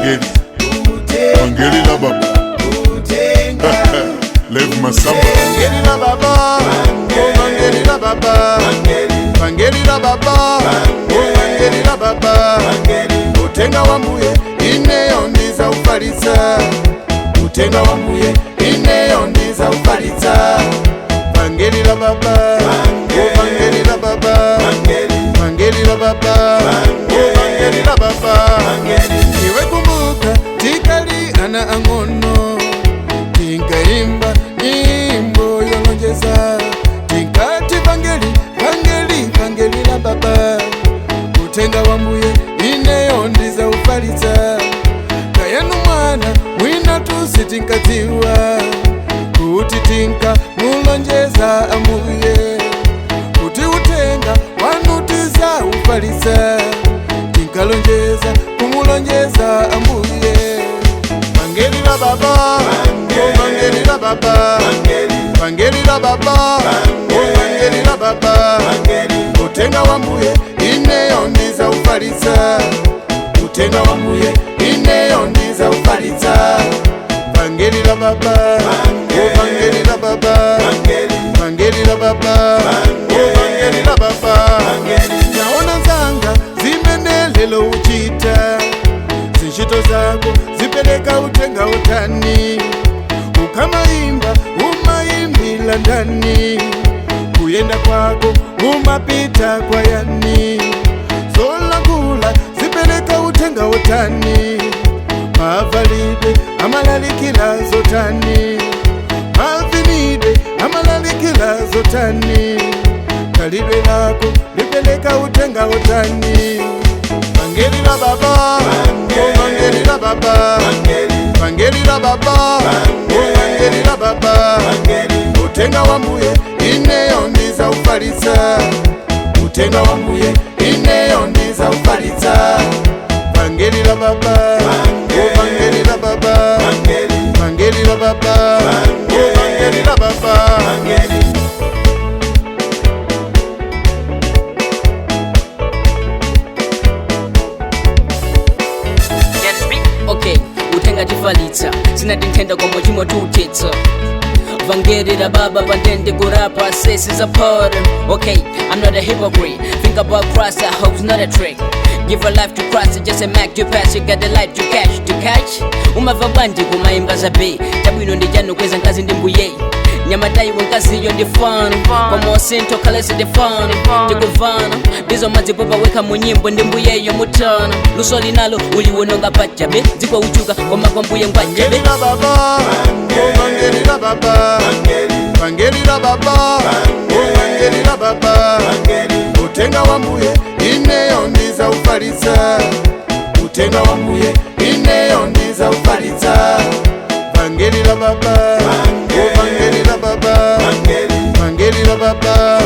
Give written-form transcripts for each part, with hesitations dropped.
Vangeli, Vangeli la baba. Lev Masamba. Vangeli la baba, oh Vangeli la baba, Vangeli la baba, oh Vangeli la baba. Utenga wa mbuye ineyo ndiza ufalitsa, utenga wa mbuye ineyo ndiza ufalitsa. Vangeli la baba, oh Vangeli la baba, Vangeli la baba, oh Vangeli la baba. Iwe kumbuka tikali ana ang'ono tinkaimba nyimbo yolonjeza tinkati vangeli vangeli vangeli la baba utenga wa mbuye ineyo ndiza ufalitsa kayanu mwana mwina tusi tinkadziwa kuti tinka mulonjeza ambuye kuti utenga wanutiza ufalitsa tinkalonjeza kumulonjeza ambuye. Vangeli la baba, oh Vangeli la baba, Vangeli la baba, oh Vangeli la baba. Utenga wa mbuye ineyo ndiza ufalitsa, utenga wa mbuye ineyo ndiza ufalitsa. Vangeli la baba, oh Vangeli la baba, Vangeli la baba, oh Vangeli la baba. Naona zanga zimene lelo uchita zinchito zako zipeleka utenga utani ukamaimba umaimbila ndani kuyenda kwako umapita kwa yani zolakula zipeleka utenga utani mavalibe amalalikila zotani mavinide amalalikila zotani kalidwe lako lipeleka utenga utani. Vangeli la baba, oh Vangeli la baba, Vangeli la baba, oh Vangeli la baba. Utenga wa mbuye ineyo ndiza ufalitsa, utenga wa mbuye ineyo ndiza ufalitsa. Vangeli la baba, oh Vangeli la baba, Vangeli la baba, oh Vangeli la baba. Okay, utenga tifalitsa zinatintenda komwe chimwe tuutitsa vangeri la baba pandende kurapa sis is a pardon. Okay, I'm not a hypocrite, think about Christ, I hope's not a trick. Give a life to Christ, just a mac to pass. You got the light to catch, to catch. Umava bwanji kumaimba za b chabwino ndi chanu kweza nkazi ndi mbuye nyamatayiwe nkaziyo ndi fun koma usintho khalese ndi fun tikuvana ndizo madzipopa wekha mu nyimbo ndi mbuyeyo mutana luso linalo uliwononga pachabe dziko uchuka koma kwa mbuye ngwachabe. Vangeli la baba, oh Vangeli la baba, Vangeli la baba, oh Vangeli la baba. Utenga wa mbuye ineyo ndiza ufalitsa, utenga wa mbuye ineyo ndiza ufalitsa. Vangeli la baba, oh Vangeli la baba, Vangeli la baba,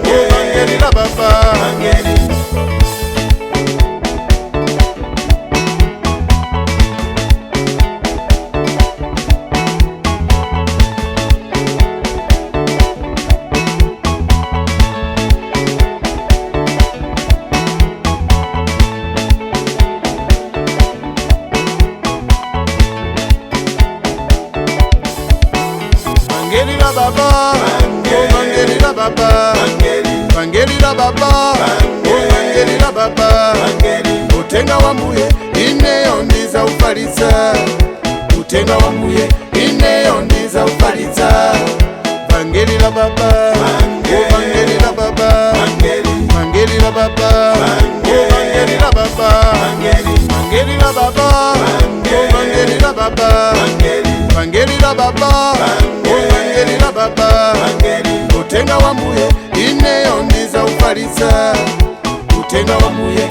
oh Vangeli la baba. Vangeli la baba, oh Vangeli la baba, Vangeli la baba, oh Vangeli la baba. Utenga wa mbuye ineyo ndiza ufalitsa, utenga wa mbuye ineyo ndiza ufalitsa. Vangeli la baba, oh Vangeli la baba, Vangeli la baba, oh Vangeli la baba. Vangeli la baba, oh Vangeli la baba, Vangeli la baba, oh Vangeli la baba. Utenga wa mbuye ineyo ndiza ufalitsa, utenga wa mbuye